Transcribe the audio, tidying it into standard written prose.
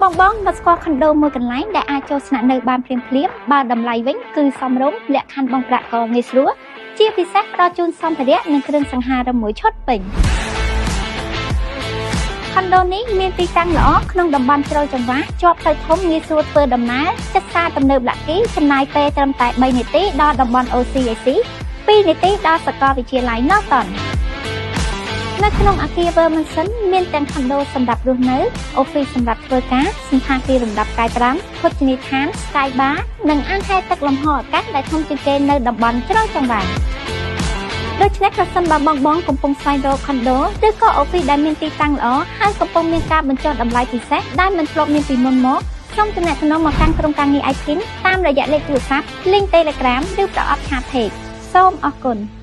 បងបងមកស្គាល់ខុនដូមួយកន្លែងដែលអាចចូលស្នាក់នៅបានភ្លាមភ្លាមបើតម្លៃវិញគឺសមរម្យលក្ខខណ្ឌបង់ប្រាក់ក៏ងាយស្រួលជាពិសេសផ្ដល់ជូនសម្ភារៈនិងគ្រឿងសង្ហារឹមមួយឈុតពេញខុនដូនេះមានទីតាំងល្អក្នុងតំបន់ជ្រោយចង្វាជាប់ផ្លូវធំងាយស្រួលធ្វើដំណើរចិត្តផ្សារទំនើប Lucky ចំណាយពេលត្រឹមតែ3នាទីដល់តំបន់ OCAC 2នាទីដល់សាកលវិទ្យាល័យ Norton។ នៅក្នុងអគារ World Mansion មានទាំងខុនដូសម្រាប់រស់នៅ Office សម្រាប់ធ្វើការសណ្ឋាគារលំដាប់ផ្កាយ5ភោជនីយដ្ឋាន Sky Bar និងអាងហែលទឹកលំហអាកាសដែលធំជាងគេនៅតំបន់ជ្រោយចង្វាដូច្នេះប្រសិនបើបងបងកំពុងស្វែងរកខុនដូឬក៏ Office ដែលមានទីតាំងល្អហើយកំពុងមានការបញ្ចុះតម្លៃពិសេសដែលមិនធ្លាប់មានពីមុនមកសូមទំនាក់ទំនងមកកាន់ក្រុមការងារ iTeam តាមរយៈលេខទូរស័ព្ទ link Telegram ឬប្រអប់chat page សូមអរគុណ។